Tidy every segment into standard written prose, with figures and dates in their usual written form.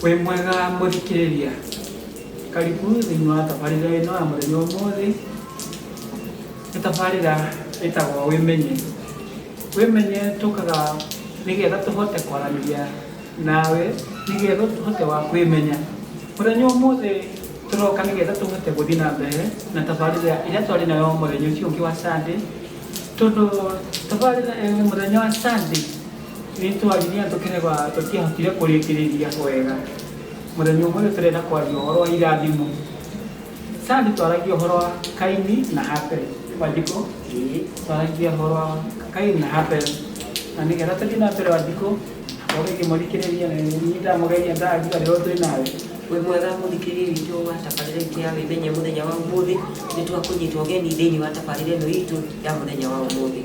Wĩ mwega mũthikĩrĩria, karibu thĩinĩ wa tabarĩra ĩno ya mũthenya wa ũmũthĩ, nĩ tabarĩra ĩtagwo wĩmenye. Wĩmenye tũkaga nĩgetha tũhote kwaranĩria nawe, nĩgetha ũhote wa kwĩmenya. Mũthenya wa ũmũthĩ tũroka nĩgetha tũhote gũthiĩ na mbere na tabarĩra ĩrĩa twarĩ nayo mũthenya ũcio ũngĩ wa Sunday, tondũ tabarĩra mũthenya wa Sunday nĩ twaririe na tũkĩregwa tũtiahotire kũrĩkĩrĩria wega. Mũthenya ũmwe tũrenda kwaria ũhoro wa irathimo. Sunday twaragia ũhoro wa Kaini na Habel. Wanjikũ? Twaragia ũhoro wa Kaini na Habel. Na nĩgetha tũthiĩ na mbere Wanjikũ, ũgeithie mũthikĩrĩria na niĩ ndamũgeithia ndariganĩrwo twĩ nawe. Wĩ mwega mũthikĩrĩria witũ wa tabarĩra itũ ya wĩmenye mũthenya wa ũmũthĩ, nĩ twakũnyita ũgeni thĩinĩ wa tabarĩra ĩno itũ ya mũthenya wa ũmũthĩ.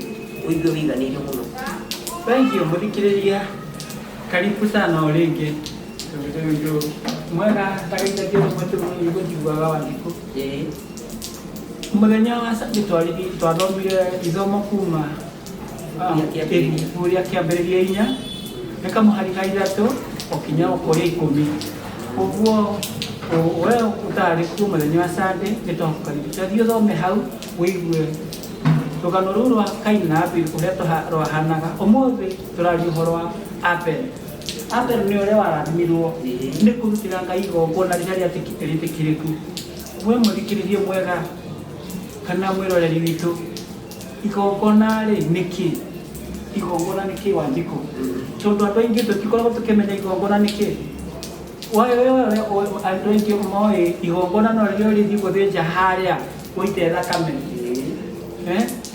Ũigue wĩiganĩire mũno. Thank you mũthikĩrĩria, karibu sana o rĩngĩ. Tondũ mwega ndagaithagia ũguo njiguaga Wanjikũ. Ĩĩ. Mũthenya wa Sunday twathomire ithomo kuma ibuku rĩa Kĩambĩrĩria 4 nĩ kamũhari ka 3 o kinya ũkũrĩa 10. Ũguo we ũtarĩ kuo mũthenya wa Sunday nĩ twakũkaribisha thiĩ ũthome hau ũigue rũgano rũu rwa Kaini na Abel ũrĩa rwahanaga. Ũmũthĩ tũraria ũhoro wa Abel. Abel nĩ ũrĩa warathimirwo nĩ kũrutĩra Ngai igongona rĩrĩa rĩtĩkĩrĩku. We mũthikĩrĩria mwega kana mwĩroreri witũ, igongona rĩ nĩ kĩ? Igongona nĩ kĩ Wanjikũ? Tondũ andũ aingĩ tũtikoragwo tũkĩmenya igongona nĩ kĩ. Andũ aingĩ moĩ igongona no rĩrĩa ũrĩthiĩ gũthĩnja harĩa ũite thakame.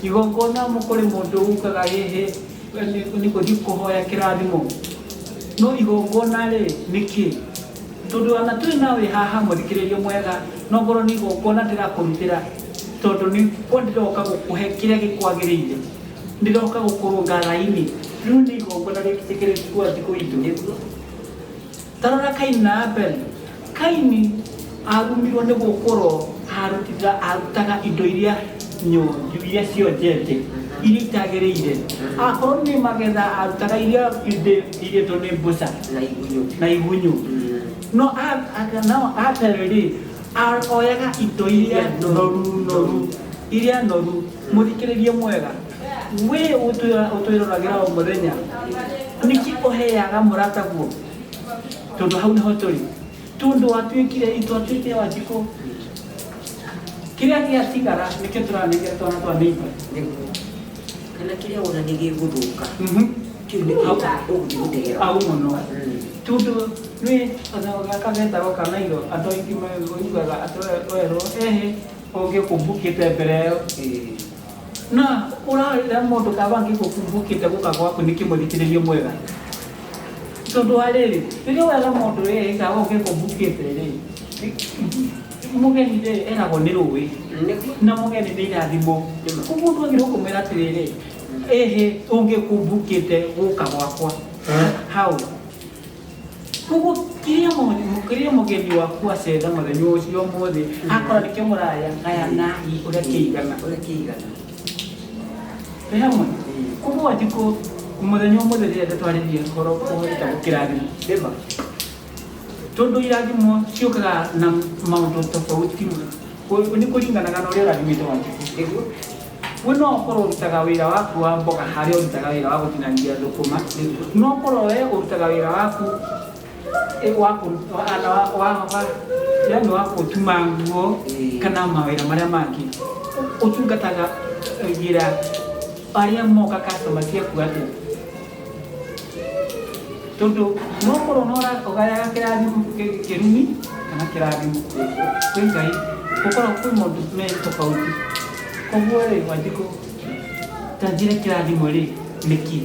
Igongona kũrĩ mũndũ ugaga ĩhĩ nĩ gũthiĩ kũhoya kĩrathimo. No igongona rĩ nĩ kĩ? Tondũ ona twĩ nawe haha mũthikĩrĩria mwega, no ngorwo nĩ igongona ndĩrakũrutĩra tondũ nĩkuo ndĩroka gũkũhe kĩrĩa gĩkwagĩrĩire, ndĩroka gũkũrũnga raini. Rĩu nĩ igongona rĩtĩkĩrĩku Wanjikũ witũ. Ta rora Kaini na Abel. Kaini arumirwo nĩ gũkorwo arutaga indo iria nyonju, iria cionjete, iria itagĩrĩire. Akorwo nĩ magetha arutaga iria irĩtwo nĩ mbũca na igunyũ. Na igunyũ. No Abel rĩ, oyaga indo iria noru noru, iria noru. Mũthikĩrĩrie mwega, we ũtwĩroragĩra o mũthenya, nĩkĩ ũheaga mũrataguo? Tondũ hau nĩho tũrĩ. Tondũ watuĩkire, twatuĩkire Wanjikũ, kĩrĩa gĩatigara nĩkĩo tũranengera twana twa neighbor. Kana kĩrĩa wona nĩ gĩgũthũka, kĩu nĩkĩo ũgũthiĩ gũtegera. Au mũno. Tondũ nĩ gaka getagwo kanairo, andũ aingĩ maiguaga atĩ werwo ĩhĩ ũngĩkũmbũkĩte mbere ĩyo. Na ũrarĩra mũndũ kaba angĩgũkumbũkĩte gũka gwaku nĩkĩ mũthikĩrĩrio mwega. Tondũ wa rĩrĩ, rĩrĩa wera mũndũ ĩĩ kaba ũngĩkũmbũkĩte rĩ, mũgeni rĩ eragwo nĩ rũĩ. Na mũgeni nĩ irathimo. Koguo ndwagĩrĩirwo kũmwĩra atĩrĩrĩ, ĩhĩ ũngĩkũmbũkĩte gũka gwakwa. Hau. Koguo kĩrĩa mũgeni waku acetha mũthenya ũcio ũmũthĩ, akora nĩkĩo mũrarĩa, gayana ũrĩa kĩigana. Ũrĩa kĩigana. Twĩ hamwe? Koguo Wanjikũ, mũthenya ũmũthĩ ndĩrenda twarĩrie ũhoro wĩtagwo kĩrathimo. Nĩma. Tondũ irathimo ciũkaga na maũndũ tofauti, nĩ kũringanaga na ũrĩa ũrathimĩte Wanjikũ. Nĩguo. We no ũkorwo ũrutaga wĩra waku wa mboga harĩa ũrutaga wĩra wa gũtinangia thũkũma, no ũkorwo we ũrutaga wĩra waku yani wa gũtuma nguo kana mawĩra marĩa mangĩ. Ũtungataga wĩra arĩa moka customer ciaku atĩa? Tondũ no ũkorwo no ũgayaga kĩrathimo kĩrumi kana kĩrathimo kwĩ Ngai, gũkoragwo kwĩ maũndũ me tofauti. Koguo rĩ Wanjikũ, ta njĩre kĩrathimo rĩ nĩ kĩ?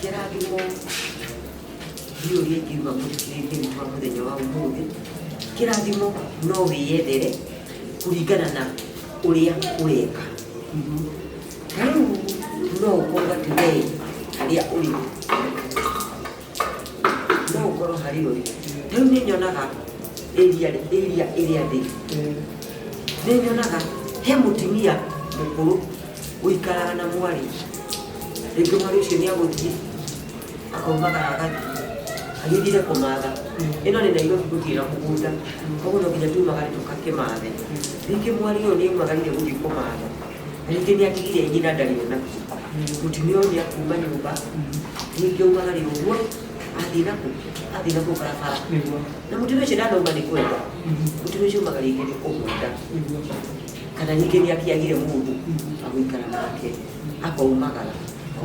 Kĩrathimo ndiũĩ ũrĩa ingiuga mũthikĩrĩria witũ wa mũthenya wa ũmũthĩ. Kĩrathimo no wĩyethere kũringana na ũrĩa ũreka. Ta rĩu no ũkorwo atĩ we harĩa ũrĩ, no ũkorwo harĩa ũrĩ. Ta rĩu nĩ nyonaga area ĩrĩa ndĩ, nĩ nyonaga he mũtumia mũkũrũ ũikaraga na mwarĩ. Rĩngĩ mwarĩ ũcio nĩ agũthiĩ akaumagara agathiĩ. Agĩthire kũmatha. Ĩno nĩ Nairobi gũtirĩ na mũgũnda. Koguo no nginya tumagare tũkakĩmathe. Rĩngĩ mwarĩ ũyũ nĩ aumagarire gũthiĩ kũmatha. Na rĩngĩ nĩ atigire nyina ndarĩ onakũ. Mũtumia ũyũ nĩ akuma nyũmba. Rĩngĩ aumagarire ũguo athiĩ nakũ? Athiĩ nakũ barabara. Nĩguo. Na mũtumia ũcio ndanauma nĩ kwenda. Mũtumia ũcio aumaga rĩngĩ nĩ kũhũta. Nĩguo. Kana rĩngĩ nĩ akĩagire mũndũ wa gũikara nake akaumagara.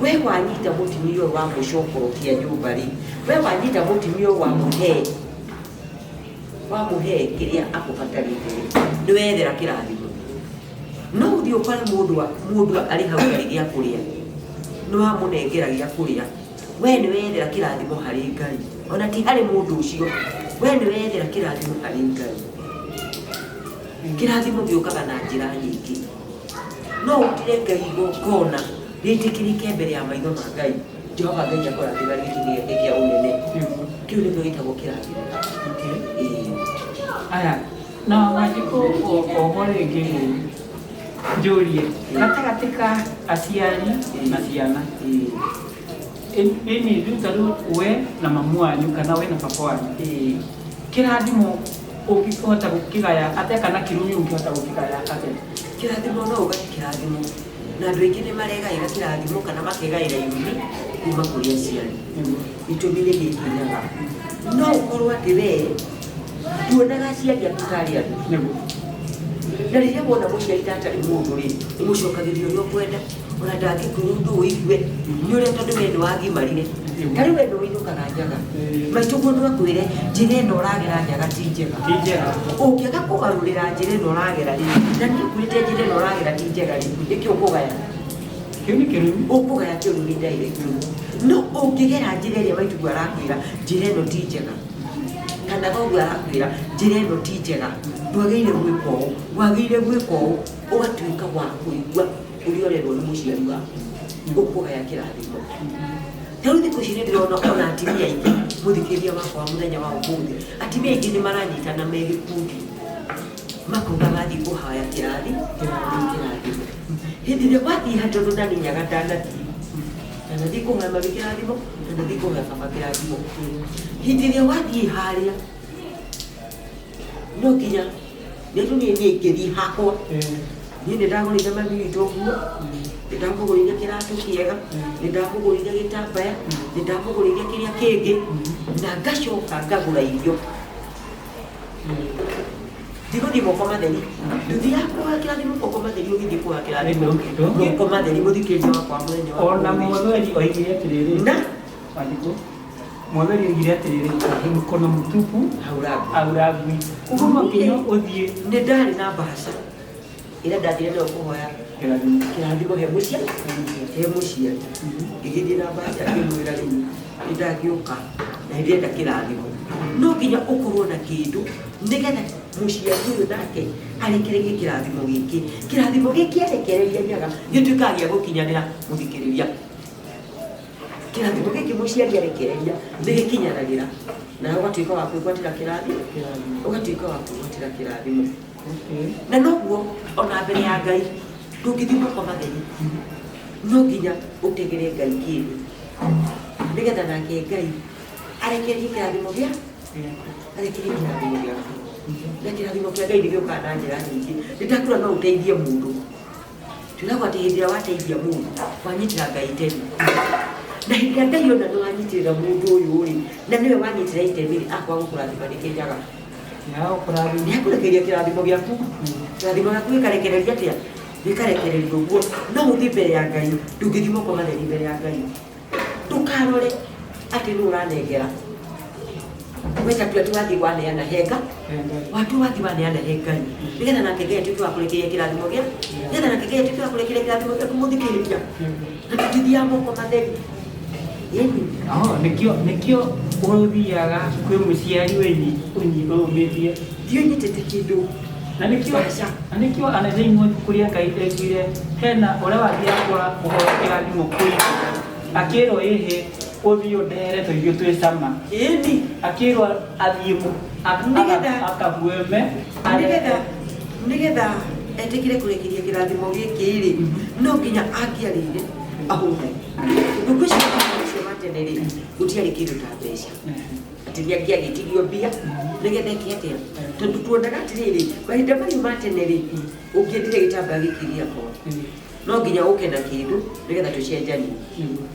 We wanyita mũtumia ũyũ wa mũcokorokia nyũmba rĩ, we wanyita mũtumia ũyũ wamũhe kĩrĩa akũbatarĩte rĩ, nĩ wethera kĩrathimo. No ũthiĩ ũkore mũndũ arĩ hau ndarĩ gĩa kũrĩa, nĩ wamũnengera gĩa kũrĩa, we nĩ wethera kĩrathimo harĩ Ngai, ona ti harĩ mũndũ ũcio, we nĩ wethera kĩrathimo harĩ Ngai. Kĩrathimo gĩũkaga na njĩra nyingĩ. No ũrutĩre Ngai igongona rĩtĩkĩrĩke mbere ya maitho ma Ngai. Jehova Ngai akũrathima gĩtĩ gĩake kĩa ũnene. Nĩguo. Kĩu nĩkĩo gĩtagwo kĩrathimo. Okay. Ĩĩ. Aya, na Wanjikũ oho rĩngĩ rĩ, njũrie gatagatĩ ka aciari na ciana. Ĩĩ. Ĩni rĩu ta rĩu we na mamu wanyu kana we na baba wanyu. Ĩĩ. Kĩrathimo ũngĩhota gũkĩgaya atĩa kana kĩrumi ũngĩhota gũkĩgaya atĩa? Kĩrathimo no ũgae kĩrathimo. Na andũ aingĩ nĩ maregaĩra kĩrathimo kana makegaĩra irumi kuma kũrĩ aciari. Nĩguo. Gĩtũmi nĩ gĩkĩ nyaga. No ũkorwo atĩ we nduonaga aciari aku tarĩ andũ. Nĩguo. Na rĩrĩa wona mũciari ta atarĩ mũndũ rĩ, ũmũcokagĩria ũrĩa ũkwenda, ona ndangĩkwĩra ũndũ ũigue, nĩ ũrĩa tondũ we nĩ wagimarire. Ta rĩu we nĩ ũinũkaga njaga. Maitũguo no akwĩre njĩra ĩno ũragera njaga ti njega. Ti njega. Ũngĩaga kũgarũrĩra njĩra ĩno ũragera rĩ, na niĩ ngwĩrĩte njĩra ĩno ũragera ti njega rĩ, nĩkĩ ũkũgaya? Kĩu nĩ kĩrumi. Ũkũgaya kĩrumi direct. No ũngĩgera njĩra ĩrĩa maitũguo arakwĩra njĩra ĩno ti njega, kana thoguo arakwĩra njĩra ĩno ti njega, ndwagĩrĩire gwĩka ũũ, wagĩrĩire gwĩka ũũ, ũgatuĩka wa kũigua ũrĩa ũrerwo nĩ mũciari waku, ũkũgaya kĩrathimo. Ta rĩu thikũ ici nĩ ndĩrona ona atumia aingĩ, mũthikĩrĩria wakwa wa mũthenya wa ũmũthĩ, atumia aingĩ nĩ maranyitana me gĩkundi, makauga mathiĩ kũhoya kĩrathimo. Hĩndĩ ĩrĩa wathiĩ handũ tondũ nani nyaga ndanathiĩ, ndanathiĩ kũhoya mami kĩrathimo, ndanathiĩ kũhoya baba kĩrathimo. Hĩndĩ ĩrĩa wathiĩ harĩa, no nginya nĩ rĩu niĩ ingĩthiĩ hakwa, niĩ nĩ ndagũrĩire mami witũ nguo, nĩ ndamũgũrĩire kĩratũ kĩega, nĩ ndamũgũrĩire gĩtambaya, nĩ ndamũgũrĩire kĩrĩa kĩngĩ, na ngacoka ngagũra irio. Ndigũthiĩ moko matheri. Ndũthiaga kũhoya kĩrathimo moko matheri ũgĩthiĩ kũhoya kĩrathimo moko matheri mũthikĩrĩria wakwa mũthenya wa Ona ũmũthĩ. mũthweri oigire atĩrĩrĩ, Na Wanjikũ, mũthweri oigire atĩrĩrĩ, mkono mtupu haurangwi. haurangwi. Koguo no nginya ũthiĩ Nĩ ndarĩ na mbaca ĩrĩa ndathire nayo kũhoya kĩrathimo. kĩrathimo he mũciari, he mũciari. Ngĩgĩthiĩ na mbaca ngĩmwĩra rĩu nĩ ndagĩũka na nĩ ndĩrenda kĩrathimo. No nginya ũkorwo na kĩndũ nĩgetha mũciari ũyũ nake arekererie kĩrathimo gĩkĩ. Kĩrathimo gĩkĩ arekereria nyaga gĩtuĩkaga gĩa gũkinyanĩra mũthikĩrĩria. Kĩrathimo gĩkĩ mũciari arekereria nĩ gĩkinyanagĩra na ũgatuĩka wa kwĩgwatĩra kĩrathimo, ũgatuĩka wa kwĩgwatĩra kĩrathimo. Okay. Na noguo ona mbere ya Ngai ndũngĩthiĩ moko matheri, no nginya ũtegere Ngai kĩndũ nĩgetha nake Ngai arekererie kĩrathimo gĩa arekererie kĩrathimo gĩaku. Na kĩrathimo kĩa Ngai nĩ gĩũkaga na njĩra nyingĩ. Nĩ ndakũra no ũteithie mũndũ. Twĩragwo atĩ hĩndĩ ĩrĩa wateithia mũndũ, wanyitĩra Ngai itemi. Na hĩndĩ ĩrĩa Ngai ona nĩ wanyitĩrĩra mũndũ ũyũ rĩ, na nĩwe wanyitĩra itemi rĩ, akwaga gũkũrathima nĩ kĩnyaga. Ya gũkũrathima. Nĩ akũrekereria kĩrathimo gĩaku. Kĩrathimo gĩaku gĩkarekereria atĩa? Gĩkarekererio ũguo. No ũthiĩ mbere ya Ngai, ndũngĩthiĩ moko matheri mbere ya Ngai. Ndũkarore atĩ nũ ũranengera. We ta tua wathiĩ waneana he Ngai. Watu wathiĩ waneana he Ngai. Nĩgetha nake Ngai atuĩke wa kũrekereria kĩrathimo gĩa, nĩgetha nake Ngai atuĩke wa kũrekereria kĩrathimo gĩaku mũthikĩrĩria. Na tũtithiaga moko matheri. Ĩni. Oh, nĩkĩo ũthiaga kwĩ mũciari ũmĩtie. Thiĩ ũnyitĩte kĩndũ. Na nĩkĩo Mbaca. na nĩkĩo ana thĩinĩ wa ibuku rĩa Ngai ekuire hena ũrĩa wathiaga kũhoya kĩrathimo kwĩ ithe. Akĩrwo ĩhĩ ũthiĩ ũndehere tũirio twĩ cama. Ĩni. Akĩrwo athiĩ Nĩgetha- akabueme arehe. Nĩgetha etĩkĩre kũrekereria kĩrathimo gĩkĩ rĩ, no nginya angĩarĩire ahũne. Ngwĩciria mahinda macio ma tene rĩ, gũtiarĩ kĩndũ ta mbeca. Atĩ nĩ angĩagĩtirio mbia nĩgetha eke atĩa? Tondũ tuonaga atĩrĩrĩ, mahinda macio ma tene rĩ, ũngĩendire gĩtambaya gĩkĩ gĩakwa, no nginya ũke na kĩndũ nĩgetha tũcenjanie,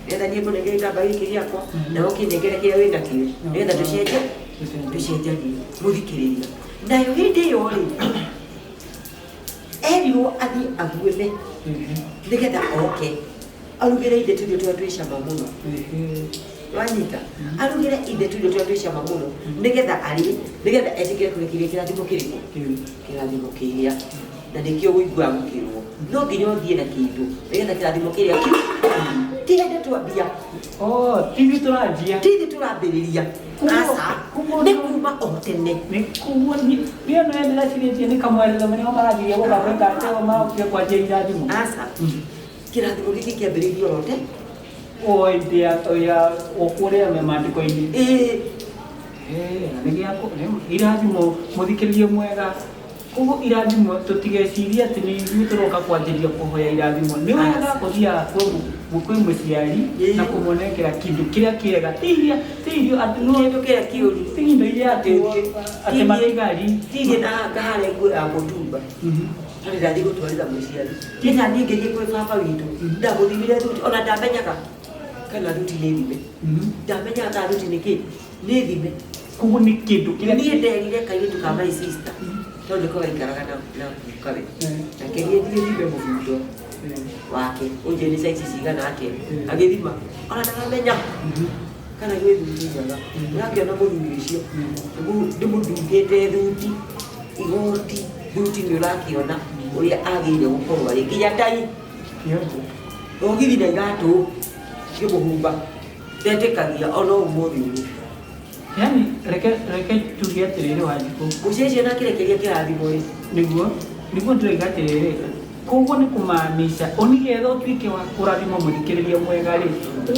nĩgetha niĩ ngũnengere gĩtambaya gĩkĩ gĩakwa, nawe ũkĩnengere kĩrĩa wĩ nakĩo, nĩgetha tũcenjanie. Mũthikĩrĩria, nayo hĩndĩ ĩyo rĩ, erirwo athiĩ aguĩme nĩgetha oke arugĩre ithe tũirio tũrĩa twĩ cama mũno. Wanyita? Arugĩre ithe tũirio tũrĩa twĩ cama mũno nĩgetha arĩe, nĩgetha etĩkĩre kũrekereria kĩrathimo kĩrĩkũ? Kĩrathimo kĩrĩa. Na nĩkĩo ũiguaga gũkĩrwo no nginya ũthiĩ na kĩndũ nĩgetha kĩrathimo kĩrĩa kĩu ti hĩndĩ twambia. Oh, ti ithuĩ tũranjia. Ti ithuĩ tũrambĩrĩria. Aca, nĩ kuma o tene. Nĩ kuo niĩ no ndĩrecirĩtie nĩ kamweretho nĩo marangirie gũka gwĩka atĩ o marokire kwanjia irathimo. Aca, kĩrathimo gĩkĩ kĩambĩrĩirio oro tene. O hĩndĩ ya o kũrĩa maandĩko-inĩ. Ĩĩ. Na nĩ gĩa irathimo, mũthikĩrĩria mwega. Koguo irathimo, tũtigecirie atĩ nĩ ithuĩ tũroka kwanjĩrĩria kũhoya irathimo. Nĩ wega gũthiaga kwĩ mũciari na kũmũnengera kĩndũ kĩrĩa kĩega. Ti iria, ti irio atĩ no Kĩndũ kĩrĩa kĩũru. Ti indo iria atĩ atĩ matigari. Ti iria na ngahare nguo ya mũtumba. Harĩ ndathiĩ gũtwarĩra mũciari. Niĩ na niĩ ngĩthiĩ kwĩ baba witũ, ndamũthimire thuti, ona ndamenyaga kana thuti nĩ thime. Ndamenyaga kana thuti nĩ kĩ? Nĩ thime. Koguo nĩ kĩndũ kĩrĩa Niĩ nderire kairĩtu ka my sister, tondũ nĩko gaikaraga na gukawe. Nake niĩ thiĩ thime mũbuto wake, ũnjĩre nĩ size cigana atĩa. Agĩthima, ona ndaramenya kana gwĩ thuti njega. Ũrakĩona mũthuri ũcio, ndĩmũndungĩte thuti, igoti, thuti nĩ ũrakĩona ũrĩa agĩrĩire gũkorwo arĩ. Nginya tai, thogithi na iratũ ngĩmũhumba, ndetĩkagia ona ũmũthĩ ũyũ. Yani reke tuge atĩrĩrĩ, Wanjikũ. Mũciĩ na kĩrekeria kĩrathimo rĩ. Nĩguo ndĩroiga atĩrĩrĩ, koguo nĩ kũmaanisha nĩgetha ũtuĩke wa kũrathimwo, mũthikĩrĩria mwega rĩ,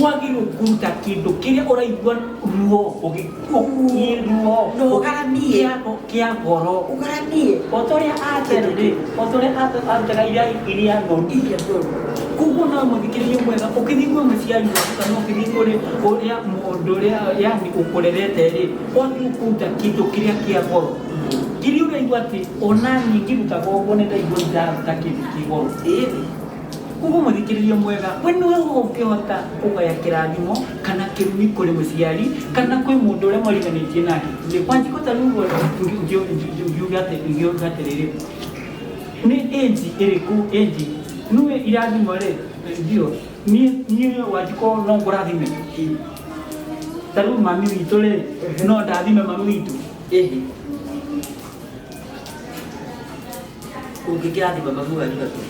wagĩrĩirwo kũruta kĩndũ kĩrĩa ũraigua ruo ruo Na ũgaramie. Kĩa goro. Ũgaramie. O ta ũrĩa Abel rĩ, o ta ũrĩa arutaga iria noru. Iria noru. Koguo no mũthikĩrĩria mwega, ũkĩthiĩ kwĩ mũciari waku kana ũkĩthiĩ kũrĩ ũrĩa mũndũ ũrĩa yani ũkũrerete rĩ, wagĩrĩirwo kũruta kĩndũ kĩrĩa kĩa goro, kĩrĩa ũraigua atĩ ona niĩ ngĩrutaga ũguo nĩ ndaigua ndaruta kĩndũ kĩ goro. Koguo mũthikĩrĩria mwega, we nĩwe ũngĩhota kũgaya kĩrathimo kana kĩrumi kũrĩ mũciari kana kwĩ mũndũ ũrĩa mwariganĩtie nake. Wanjikũ, ta rĩu ũguo ngiuga atĩrĩrĩ, nĩ age ĩrĩkũ, age nĩwe irathimo rĩ, ndio niĩ Wanjikũ no ngũrathime? Ta rĩu mami witũ rĩ, no ndathime mami witũ? Ĩhĩ, ũngĩkĩrathima mami wanyu atĩa?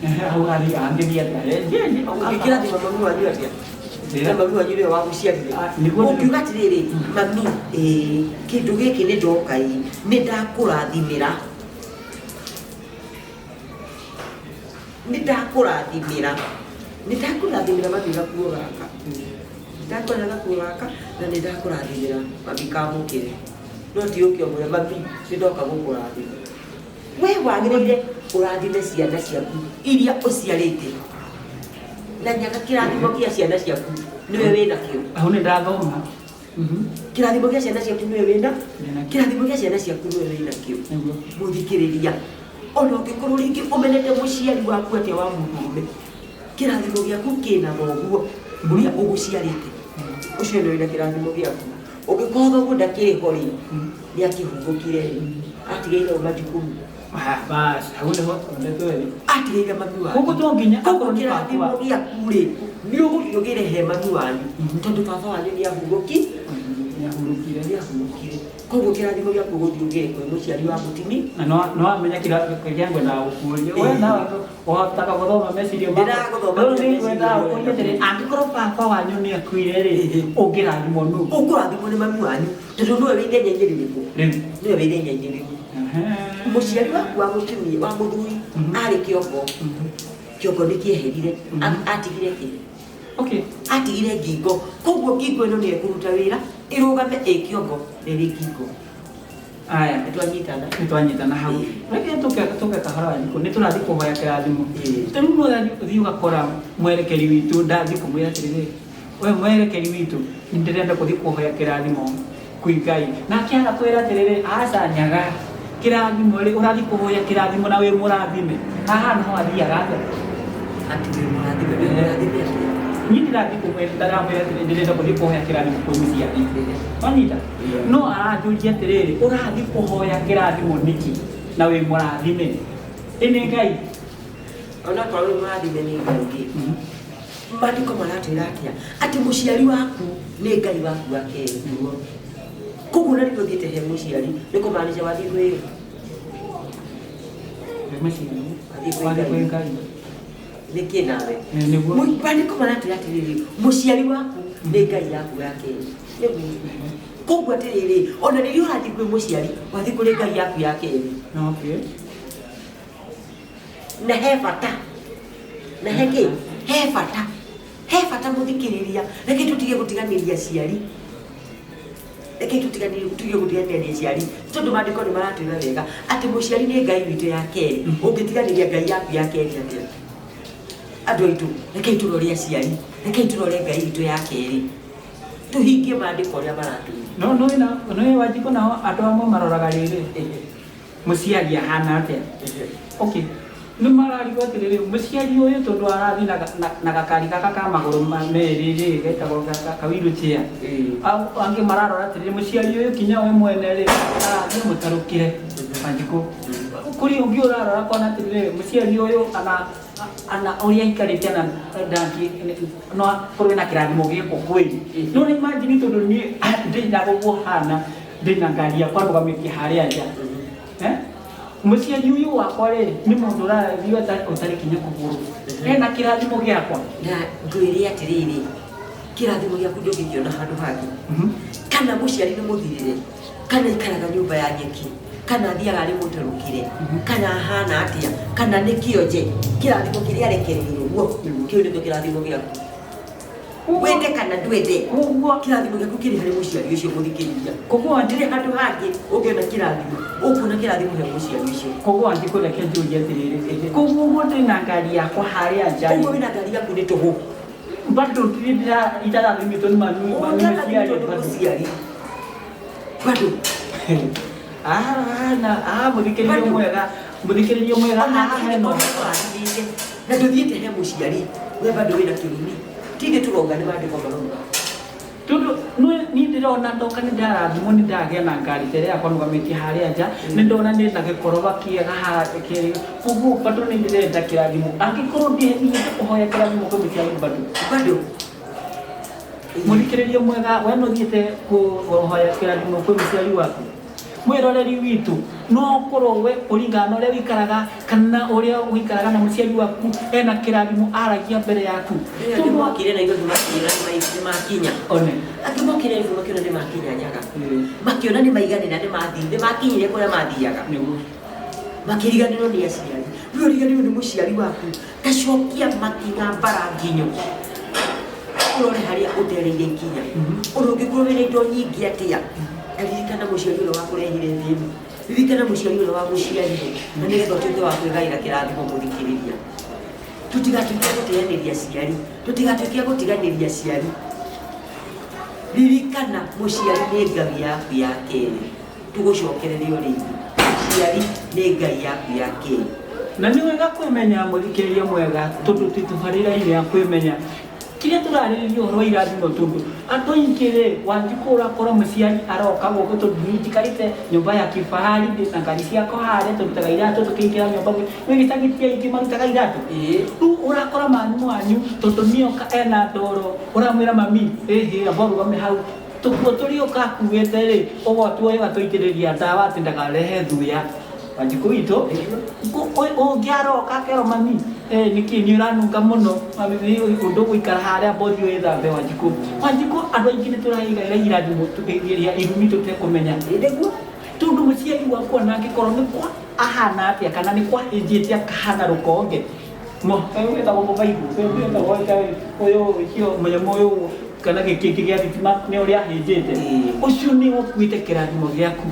Ehe, hau angĩthiĩ atĩa? Ũngĩkĩrathima mami wanyu atĩa na mami wanyu nĩwe wagũciarire? Ah, nĩguo. Ũngiuga atĩrĩrĩ, "Mami, ĩĩ, kĩndũ gĩkĩ nĩ ndoka ĩ, nĩ ndakũrathimĩra, nĩ ndakũrathimĩra, nĩ ndakũrathimĩra mami gakuo gaka, ndakũrera gakuo gaka, na nĩ ndakũrathimĩra mami, kamũkĩre." No ti ũke ũmwĩre, "Mami, nĩ ndoka gũkũrathima." We wagĩrĩire ũrathime ciana ciaku iria ũciarĩte, na nyaga kĩrathimo gĩa ciana ciaku nĩwe wĩnakĩo. Hau nĩ ndathoma. Kĩrathimo gĩa ciana ciaku nĩwe wĩna Wĩnakĩo. Kĩrathimo gĩa ciana ciaku nĩwe wĩnakĩo. Mũthikĩrĩria, ona ũngĩkorwo rĩngĩ ũmenete mũciari waku atĩa wa mũndũrũme, kĩrathimo gĩaku kĩna thoguo ũrĩa ũgũciarĩte, ũcio nĩwe wĩna kĩrathimo gĩaku. Ũngĩkorwo thoguo ndakĩrĩ ho rĩ, nĩ akĩhurũkire rĩ, atigeire o majukumu. Ah, bas, hau nĩho ndeto ĩrĩ. Atigeire mami wanyu. Koguo to nginya Koguo akorwo nĩ kĩrathimo baba. gĩaku rĩ, nĩ ũgũthiĩ ũgĩre he mami wanyu, tondũ baba wanyu nĩ ahurũki. Nĩahurũkire. Nĩ ahurũkire, koguo kĩrathimo gĩaku ũgũthiĩ ũgĩre kwĩ mũciari wa mũtimi. Na no wamenya kĩrĩa ngwendaga gũkũria, we nawe ũhotaga gũthoma meciria makwa. Ndĩragũthoma. Rĩu nĩ ngwendaga gũkũria atĩrĩ, angĩkorwo baba wanyu nĩ akuire rĩ, ũngĩrathimwo nũ? Ũkũrathimwo nĩ mami wanyu, tondũ nĩwe wĩ ithenya-inĩ rĩrĩkũ? Rĩu. Nĩwe wĩ ithenya-inĩ rĩu. Mũciari waku wa mũtumia wa mũthuri arĩ kĩongo, kĩongo nĩ kĩeherire. Atigire kĩ? Atigire ngingo. Koguo ngingo ĩno nĩ ĩkũruta wĩra ĩrũgame ĩ kĩongo na ĩrĩ ngingo. Aya. Nĩ twanyitana? Nĩ twanyitana hau. Reke tũke kahora, Wanjikũ, nĩ tũrathiĩ kũhoya kĩrathimo. Rĩu no ũthiĩ ũgakora mwerekeri witũ, ndathiĩ kũmwĩra atĩrĩrĩ, we mwerekeri witũ, nĩ ndĩrenda gũthiĩ kũhoya kĩrathimo. Kwĩ Ngai. Nake agakwĩra atĩrĩrĩ, aca nyaga, kĩrathimo rĩ, ũrathiĩ kũhoya kĩrathimo na wĩ mũrathime. Haha naho athiaga atĩa? Atĩ wĩ mũrathime, wĩ mũrathime atĩa? Niĩ ndĩrathiĩ kũmwĩra, ndaramwĩra atĩrĩrĩ, ndĩrenda gũthiĩ kũhoya kĩrathimo kwĩ mũciari. Wanyita? No aranjũria atĩrĩrĩ, ũrathiĩ kũhoya kĩrathimo nĩkĩ na wĩ mũrathime? Ĩ nĩ Ngai. Onakorwo wĩ mũrathime nĩ Ngai rĩ, maandĩko maratwĩra atĩa? Atĩ mũciari waku nĩ Ngai waku wa kerĩ. Nĩguo. Koguo na rĩrĩa ũthiĩte he mũciari nĩ kũmaanisha wathiĩ kwĩ Kwĩ mũciari. Wathiĩ kwĩ Wathiĩ kwĩ Ngai. Ngai. Nĩkĩ nawe? Ĩ, nĩguo. Maandĩko maratwĩra atĩrĩrĩ, mũciari waku nĩ Ngai yaku ya kerĩ. Nĩguo. Koguo atĩrĩrĩ, ona rĩrĩa ũrathiĩ kwĩ mũciari, wathiĩ kũrĩ Ngai yaku ya kerĩ. Okay. Na he bata. Na he kĩ? He bata. He bata mũthikĩrĩria. Reke tũtige gũtiganĩria aciari. Reke tũtiganĩrie tũtige gũtiganĩria aciari. Tondũ maandĩko nĩ maratwĩra wega atĩ mũciari nĩ Ngai witũ ya kerĩ. Ũngĩtiganĩria Ngai yaku ya kerĩ atĩa? Andũ aitũ, rekei tũrore aciari. Rekei tũrore Ngai witũ ya kerĩ. Tũhingie maandĩko ũrĩa maratwĩra. No no na no Wanjikũ nao andũ amwe maroraga rĩrĩ, mũciari ahana atĩa? Okay. Nĩ mararigwo atĩrĩrĩ, mũciari ũyũ tondũ arathiĩ na gakari gaka ka magũrũ merĩ rĩ, getagwo ka wheelchair. Angĩ mararora atĩrĩrĩ, mũciari ũyũ kinya we mwene rĩ, arathiĩ mũtarũkĩre. Wanjikũ. Kũrĩ ũngĩ ũrarora akona atĩrĩrĩ, mũciari ũyũ ana ana ũrĩa aikarĩte ana ndangi no akorwo na kĩrathimo gĩkũ kweli. No nĩ imagine tondũ niĩ ndĩna ũguo hana, ndĩna ngari yakwa ndũgamĩtie harĩa nja. Eh? Mũciari ũyũ wakwa rĩ, nĩ mũndũ ũrathiĩ ũtarĩ kinya kũgũrũ. Ena kĩrathimo gĩakwa. Na ngwĩre atĩrĩrĩ, kĩrathimo gĩaku ndũngĩkĩona handũ hangĩ. Kana mũciari nĩ mũthirĩre, kana aikaraga nyũmba ya nyeki, kana athiaga arĩ mũtarũkĩre, kana ahana atĩa, kana nĩ kĩonje, kĩrathimo kĩrĩa arekereirio guo, kĩu nĩkĩo kĩrathimo gĩaku. Wende kana ndwende, Koguo kĩrathimo gĩaku kĩrĩ harĩ mũciari ũcio mũthikĩrĩria. Koguo Ndĩrĩ handũ hangĩ ũngĩona kĩrathimo, ũkuona kĩrathimo he mũciari ũcio. Koguo Wanjikũ reke njũrie atĩrĩrĩ, koguo ũguo ndĩna ngari yakwa harĩa nja Ũguo wĩna ngari yaku nĩ tũhũ. Bado ndirĩ itarathimĩtwo nĩ mami mami mũciari Ũtarathimĩtwo nĩ bado. mũciari. Bado. Ah, na ah mũthikĩrĩria Bado. mwega, mũthikĩrĩria mwega Ona haha hena angĩkorwo nĩũrathimĩte, na ndũthiĩte he mũciari, we bado wĩna kĩrumi. Ti ithuĩ tũrauga nĩ maandĩko marauga. Tondũ niĩ ndĩrona ndoka nĩ ndarathimwo nĩ ndagĩa na ngari ta ĩrĩa yakwa nũgamĩtie harĩa nja, nĩ ndona ndĩna gĩkoroba kĩega haha kĩrĩ, koguo bado nĩ ndĩrenda kĩrathimo. Angĩkorwo ndĩthiĩte kũhoya kĩrathimo kwĩ mũciari bado. Bado. Mũthikĩrĩria mwega, we nĩ ũthiĩte kũhoya kĩrathimo kwĩ mũciari waku? Mwĩroreri witũ, no ũkorwo we kũringana na ũrĩa ũikaraga kana ũrĩa ũikaraga na mũciari waku ena kĩrathimo aragia mbere yaku. Angĩ mokire na igũrũ makĩona nĩ makinya. One. Angĩ mokire na igũrũ makĩona nĩ makinya nyaga. Makĩona nĩ maiganĩra nĩ mathiĩ, nĩ makinyire kũrĩa mathiaga. Nĩguo. Makĩriganĩrwo nĩ aciari. Rĩu ũriganĩrwo nĩ mũciari waku, tacokia makinya mbara nginyo. Ũrore harĩa ũtereire ikinya. Ũndũ ũngĩkorwo wĩna indo nyingĩ atĩa, ririkana mũciari ũrĩa wakũrehire thĩ ĩno. Ririkana mũciari ũrĩa wagũciarire, na nĩgetha ũtuĩke wa kwĩgaĩra kĩrathimo mũthikĩrĩria. Tũtigatuĩke a gũteanĩria aciari, tũtigatuĩke a gũtiganĩria aciari. Ririkana mũciari nĩ Ngai yaku ya kerĩ. Tũgũcokerere o rĩngĩ. Mũciari nĩ Ngai yaku ya kerĩ. Na nĩ wega kwĩmenya mũthikĩrĩria mwega, tondũ twĩ tabarĩra-inĩ ya kwĩmenya. Kĩrĩa tũrarĩrĩria ũhoro wa irathimo tondũ andũ aingĩ rĩ, Wanjikũ ũrakora mũciari aroka gũkũ tondũ niĩ njikarĩte nyũmba ya kifahari ndĩna ngari ciakwa harĩa tũrutaga iratũ tũkĩingĩra nyũmba nĩ gĩcagi ti aingĩ marutaga iratũ. Rĩu ũrakora mami wanyu tondũ nĩoka ena ndoro ũramwĩra mami ĩhĩ amba ũrũgame hau tũkuo tũrĩa ũkakuĩte rĩ ũgatuoya ũgatũitĩrĩria ndawa atĩ ndakarehe thuya. Wanjikũ witũ ũngĩaroka akerwo mami nĩkĩ nĩ ũranunga mũno mami ũndũ ũgũikara harĩa mbothi wĩthambe Wanjikũ. Wanjikũ andũ aingĩ nĩ tũraigaĩra irathimo irumi tũtekũmenya. Nĩguo. Tondũ mũciari waku ona angĩkorwo nĩ kwa ahana atĩa kana nĩ kwa hĩnjĩte akahana rũkonge. Wĩtagwo mũbaibũ, wĩtagwo ũyũ ũcio mũnyamũ ũyũ kana gĩkĩngĩ gĩa thitima nĩ ũrĩa ahĩnjĩte. Ũcio nĩ ũkuĩte kĩrathimo gĩaku.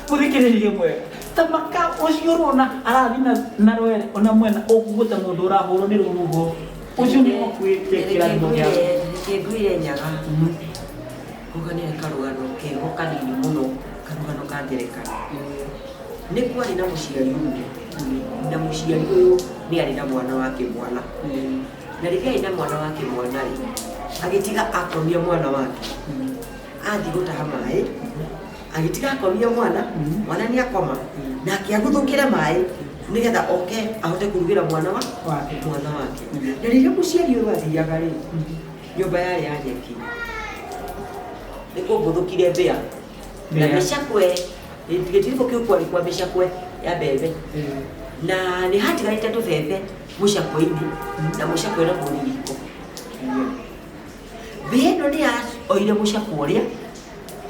Mũthikĩrĩrie mwega. Ta maka ũcio ũrona arathiĩ na rwere ona mwena ũguo ta mũndũ ũrahũrwo nĩ rũhuho. Ũcio nĩ ũkuĩte kĩrathimo gĩaku. Reke ngwĩre nyaga. Ngũganĩre karũgano keho kanini mũno, karũgano ka ngerekano. Nĩ kwarĩ na mũciari ũmwe, na mũciari ũyũ nĩ arĩ na mwana wake mwana. Na rĩrĩa arĩ na mwana wake mwana rĩ, agĩtiga akomia mwana wake, athiĩ gũtaha maĩ, agĩtiga akomia mwana, mwana nĩ akoma, nake aguthũkĩre maĩ nĩgetha oke ahote kũrugĩra mwana wa Wake. mwana wake. Na rĩrĩa mũciari ũyũ athiaga rĩ, nyũmba yarĩ ya nyeki, nĩ kũmbũthũkire mbĩa na Mbĩa. mĩcakwe, gĩtiribũ kĩu kwarĩ kwa mĩcakwe ya mbembe, na nĩ hatigarĩte tũbebe mũcakwe-inĩ na mũcakwe na mũririko. Mbĩa ĩno nĩ yaoire mũcakwe ũrĩa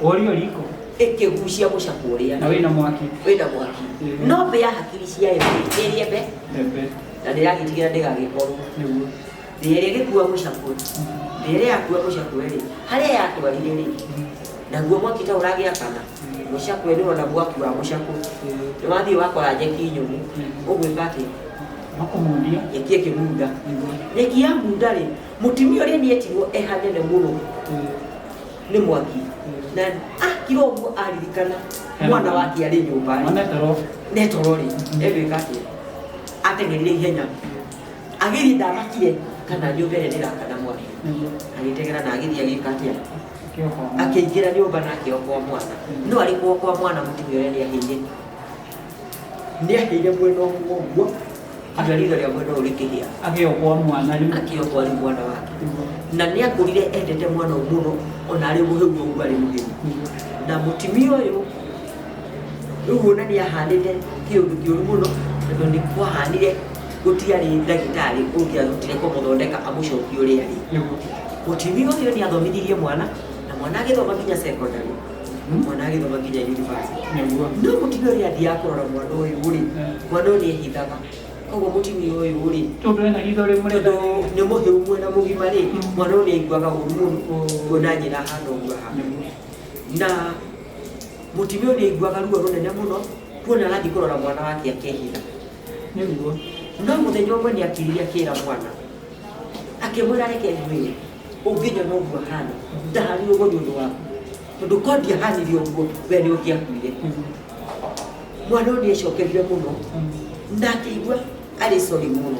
Ũrio riko ĩkĩgucia mũcakwe ũrĩa na wĩna mwaki. Wĩna mwaki. No mbĩa hakiri ciayo ĩrĩe mbe Mbembe. Na ndĩragĩtigĩra ndĩgagĩkorwo. Nĩguo. Mbĩa ĩrĩa ĩgĩkua mũcakwe, mbĩa ĩrĩa yakua mũcakwe rĩ, harĩa yatwarire rĩ, naguo mwaki ta ũragĩakana mũcakwe, nĩ wona mwaki wa mũcakwe nĩ wathiĩ wakora nyeki nyũmũ, ũgwĩka atĩa? Makũmundia. Nyeki ĩkĩmunda. Nĩguo. Nyeki ya munda rĩ, mũtumia ũrĩa nĩ etirwo e hanene mũno nĩ mwaki, na akira ũguo aririkana mwana wake arĩ nyũmba rĩ, Mwana toro. Netoro rĩ, egwĩka atĩa? Ateng'erire ihenya agĩthiĩ, ndamakire kana nyũmba ĩrĩa ndĩrakana mwaki. Nĩguo. Agĩteng'era na agĩthiĩ agĩka atĩa? Kĩokoa. Akĩingĩra nyũmba na akĩokoa mwana. No arĩ kuokoa mwana, mũtumia ũrĩa nĩ ahĩire mwena ũmwe ũguo nginya ritho rĩa mwena ũyũ rĩkĩhĩa. Agĩokoa mwana rĩu. Akĩokoa rĩu mwana wake. Nĩguo. Na nĩ akũrire endete mwana ũyũ mũno, ona arĩ mũhĩu ũguo arĩ mũhĩu. Nĩguo. Na mũtumia ũyũ rĩu ona nĩ ahanĩte kĩũndũ kĩũru mũno, tondũ nĩ kwahanire gũtiarĩ ndagĩtarĩ ũngĩahotire kũmũthondeka amũcokie ũrĩa arĩ. Nĩguo. Mũtumia ũyũ nĩ athomithirie mwana, na mwana agĩthoma nginya secondary, mwana agĩthoma nginya university. Nĩguo. No mũtumia ũrĩa athiaga kũrora mwana ũyũ rĩ, mwana ũyũ nĩ ehithaga. Koguo mũtumia ũyũ rĩ, Tondũ ena ritho rĩmwe. Tondũ nĩ mũhĩu mwena mũgima rĩ, mwana ũyũ nĩ aiguaga ũru mũno kuona nyina ahana ũguo ahana. Nĩguo. Na mũtumia ũyũ nĩ aiguaga ruo rũnene mũno kuona arathiĩ kũrora mwana wake akehitha. Nĩguo. No mũthenya ũmwe nĩ akiririe akĩra mwana, akĩmwĩra, "Reke ngwĩre, ũngĩnyona ũguo ahana, ndahanire ũguo nĩ ũndũ waku, tondũ ko ndiahanire ũguo, we nĩ ũngĩakuire." Nĩguo. Mwana ũyũ nĩ ecokerire mũno na akĩigua arĩ sorry mũno.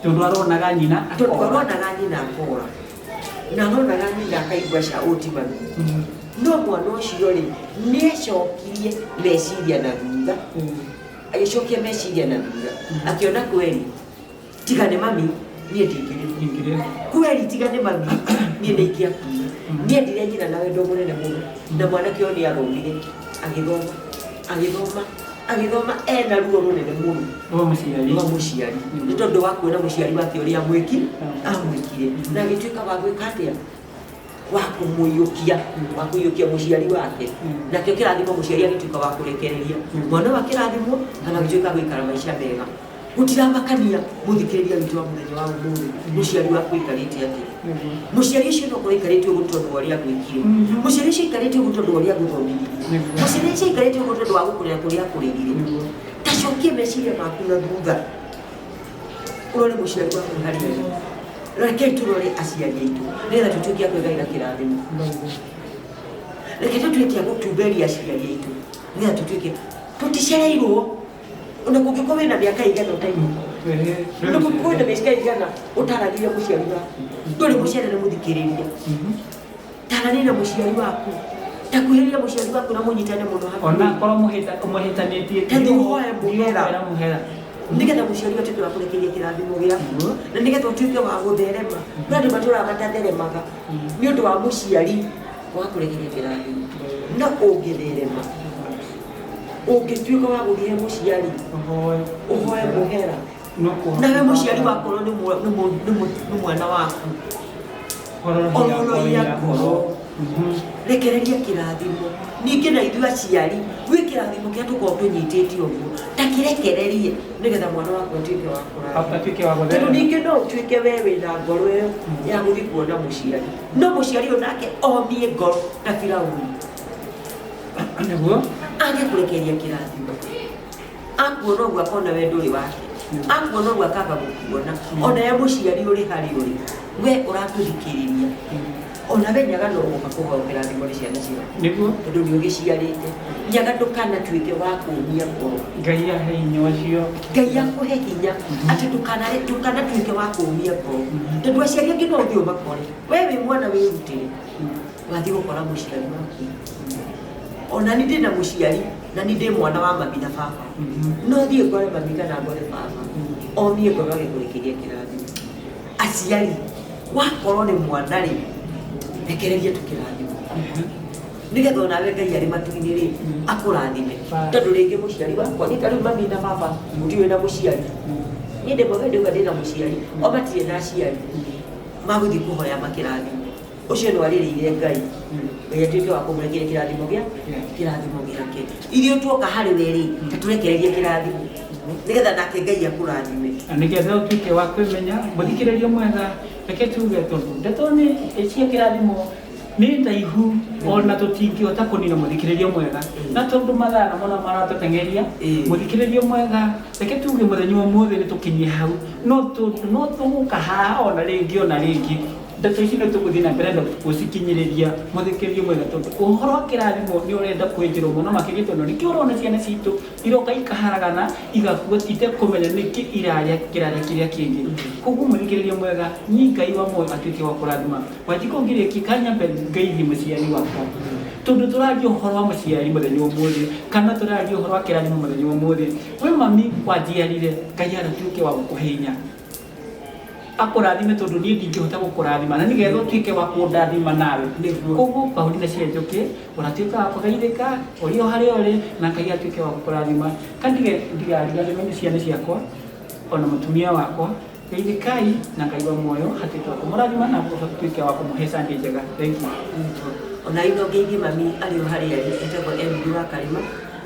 Tondũ aronaga nyina tondũ akora. Aronaga nyina akora, na aronaga nyina akaigua ca ũtimanu. No mwana ũcio rĩ, nĩ ecokirie meciria na thutha, agĩcokia meciria na thutha, akĩona kweri tiga nĩ mami niĩ ndingĩrĩ Ingĩrĩ. Kweri tiga nĩ mami niĩ nĩ ingĩakuire. Nĩ endire nyina na wendo mũnene mũno, na mwanake ũyũ nĩ athomire, agĩthoma, agĩthoma, agĩthoma ena ruo rũnene mũno Rwa mũciari. Rwa mũciari, nĩ tondũ wa kuona mũciari wake ũrĩa amwĩki amwĩkire, na agĩtuĩka wa gwĩka atĩa, wa kũmũiyũkia, wa kũiyũkia mũciari wake. Nakĩo kĩrathimo mũciari agĩtuĩka wa kũrekereria mwana wa kĩrathimo, na magĩtuĩka gũikara maica mega. Gũtiramakania, mũthikĩrĩria witũ wa mũthenya wa ũmũthĩ, mũciari waku aikarĩte atĩa? Nĩguo. Mũciari ũcio no korwo aikarĩte ũguo tondũ wa ũrĩa agwĩkire. Mũciari ũcio aikarĩte ũguo tondũ wa ũrĩa agũthomithirie. Nĩguo. Mũciari ũcio aikarĩte ũguo tondũ wa gũkũrera kũrĩa akũrerire. Nĩguo. Tacokie meciria maku na thutha, ũrore mũciari waku harĩa arĩ. Rekei tũrore aciari aitũ nĩgetha tũtuĩke a kwĩgaĩra kĩrathimo. Reke tũtuĩke a gũtumberia aciari aitũ nĩgetha tũtuĩke tũticereirwo, ona kũngĩkorwo wĩna mĩaka ĩigana ũtaigua, ona kũngĩkorwo wĩna mĩaka ĩigana ũtaragĩria mũciari waku, ndũrĩ mũciarere mũthikĩrĩria. Taranĩria na mũciari waku, takuhĩrĩria mũciari waku na mũnyitane mũno hakuhĩ. Ona korwo mũhĩtanĩtie. Ta thiĩ ũhoe mũhera. Mũhera mũhera. Nĩgetha mũciari atuĩke wa kũrekeria kĩrathimo gĩaku, na nĩgetha ũtuĩke wa gũtherema. No andũ matũraga matatheremaga nĩ ũndũ wa mũciari wa kũrekeria kĩrathimo. No ũngĩtherema, ũngĩtuĩka wa gũthiĩ he mũciari, Ũhoe. Ũhoe mũhera, No kũhoya. nawe mũciari wakorwo nĩ mwana waku, Ororohia ororohia ngoro. Rekereria kĩrathimo. Ningĩ na ithuĩ aciari, gwĩ kĩrathimo kĩrĩa tũkoragwo tũnyitĩte ũguo, ta kĩrekererie nĩgetha mwana waku atuĩke wa kũrathima. Atuĩke wa tondũ gũtherema. Ningĩ no ũtuĩke we wĩna ngoro ĩyo ya gũthiĩ kuona mũciari, no mũciari ũyũ nake omie ngoro ta Firauni. Nĩguo. Age kũrekereria kĩrathimo. Akuona ũguo akona we ndũrĩ wake, akuona ũguo akaga gũkuona. Ona ye mũciari ũrĩ harĩ ũrĩ, we ũratũthikĩrĩria, Ona we Nyaga no ũgoka kũhoya kĩrathimo nĩ ciana ciaku. Nĩguo. Tondũ nĩ ũgĩciarĩte. Nyaga ndũkanatuĩke wa kũmia ngoro. Ngai ahe hinya ũcio. Ngai akũhe hinya atĩ ndũkanatuĩke wa kũmia ngoro. Tondũ aciari angĩ no ũthiĩ ũmakore. We wĩ mwana wĩrutĩre. Wathiĩ gũkora mũciari waku. Ona niĩ ndĩna mũciari na niĩ ndĩ mwana wa mami na baba. No thiĩ ngore mami kana ngore baba. Omie ngoro age kũrekeria kĩrathimo. Aciari, wakorwo nĩ mwana rĩ, rekereria tu kĩrathimo. Nĩgetha onawe Ngai arĩ matu-inĩ rĩ, akũrathime. Tondũ rĩngĩ mũciari wakwa, niĩ ta rĩu mami na baba, gũtirĩ wĩna mũciari. Niĩ ndĩ mwega ndauga ndĩna mũciari, o matirĩ na aciari. Magũthiĩ kũhoya makĩrathimo. Ũcio nĩ warĩrĩire Ngai. Ngai atuĩke wa kũmũrekeria kĩrathimo gĩa kĩrathimo gĩake. Ithuĩ tuoka harĩ we rĩ, ta tũrekererie kĩrathimo. Nĩgetha nake Ngai akũrathime. Na nĩgetha ũtuĩke wa kwĩmenya, mũthikĩrĩrio mwega, reke tuge tondũ ndeto nĩ cia kĩrathimo nĩ ndaihu ona tũtingĩhota kũnina mũthikĩrĩrio mwega. Na tondũ mathaa namo no maratũteng'eria, mũthikĩrĩrio mwega, reke tuge mũthenya ũmũthĩ nĩ tũkinyie hau. No tũgũka haha ona rĩngĩ ona rĩngĩ. Ndeto ici nĩ tũgũthiĩ na mbere na gũcikinyĩrĩria mũthikĩrĩrio mwega tondũ ũhoro wa kĩrathimo nĩ ũrenda kwĩnjĩrwo mũno makĩria tondũ nĩkĩo ũrona ciana citũ iroka ikaharagana igakua itekũmenya nĩkĩ irarĩa kĩrarĩa kĩrĩa kĩngĩ. Koguo mũthikĩrĩrio mwega, niĩ Ngai wa muoyo atuĩke wa kũrathima. Wanjikũ ngĩrĩkia kanyambe ngeithie mũciari wakwa. Tondũ tũraria ũhoro wa mũciari mũthenya ũmũthĩ kana tũraria ũhoro wa kĩrathimo mũthenya ũmũthĩ. We mami wanjiarire, Ngai aratuĩke wa gũkũhe hinya. Akũrathime tondũ niĩ ndingĩhota gũkũrathima na nĩgetha ũtuĩke wa kũndathima nawe. Koguo Paulina cia Njũkĩ ũratuĩka wa kũgeithĩka ũrĩ o harĩa ũrĩ na Ngai atuĩke wa gũkũrathima. Kandige ndigariganĩrwo nĩ ciana ciakwa ona mũtumia wakwa. Geithĩkai na Ngai wa muoyo atuĩke wa kũmũrathima na atuĩke wa kũmũhe Sunday njega. Thank you. Ona ino ngeithie mami arĩ o harĩa arĩ etagwo Emily wa Karĩma,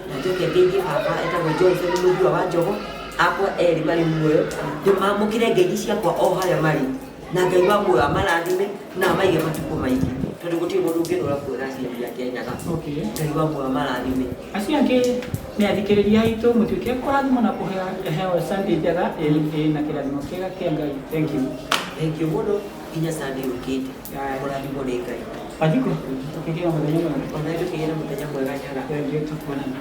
na njoke ngeithie baba etagwo Johnson Mũthua wa Njogo, akwa erĩ marĩ muoyo, ndĩmamũkĩre ngeithi ciakwa o harĩa marĩ, na Ngai wa muoyo amarathime na amaige matukũ maingĩ, tondũ gũtirĩ mũndũ ũngĩrũra kuona aciari ake Nyaga. Ngai wa muoyo amarathime. Acio angĩ nĩ athikĩrĩria aitũ, mũtuĩke kũrathimwo na kũheo Sunday njega ĩna kĩrathimo kĩega kĩa Ngai. Thank you. Thank you mũno nginya Sunday yũkĩte. Kũrathimwo nĩ Ngai. Wanjikũ, tũkĩgĩa mũthenya mwega. Ona ithuĩ tũkĩgĩa na mũthenya mwega Nyaga. Thank you, tũkuonana.